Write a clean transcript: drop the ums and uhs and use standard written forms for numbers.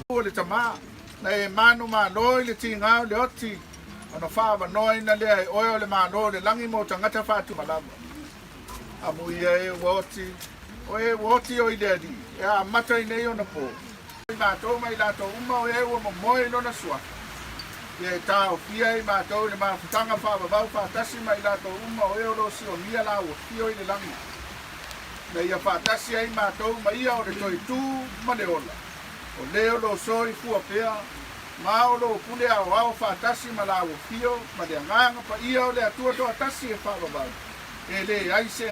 O le Tama, na e manumalo i le tiga o le oti, ona faaavanoaina lea e oe o le Malo o le lagi mo tagata faatumalava. Amuia e ua oti, o e ua oti o i le Alii, e amata i nei ona po. I matou ma i latou uma o e ua momoe i lona suafa, ia e taofia ai matou i le mafutaga faavavau faatasi ma i latou uma o e o lo o siomia laua fio i le lagi, ina ia faatasi ai matou ma ia o le toe tu ma le ola, o le o lo o soifua pea, ma o lo o pule aoao faatasi ma laua fio ma le Agaga Paia o le Atua toatasi e faavavau, e leai se.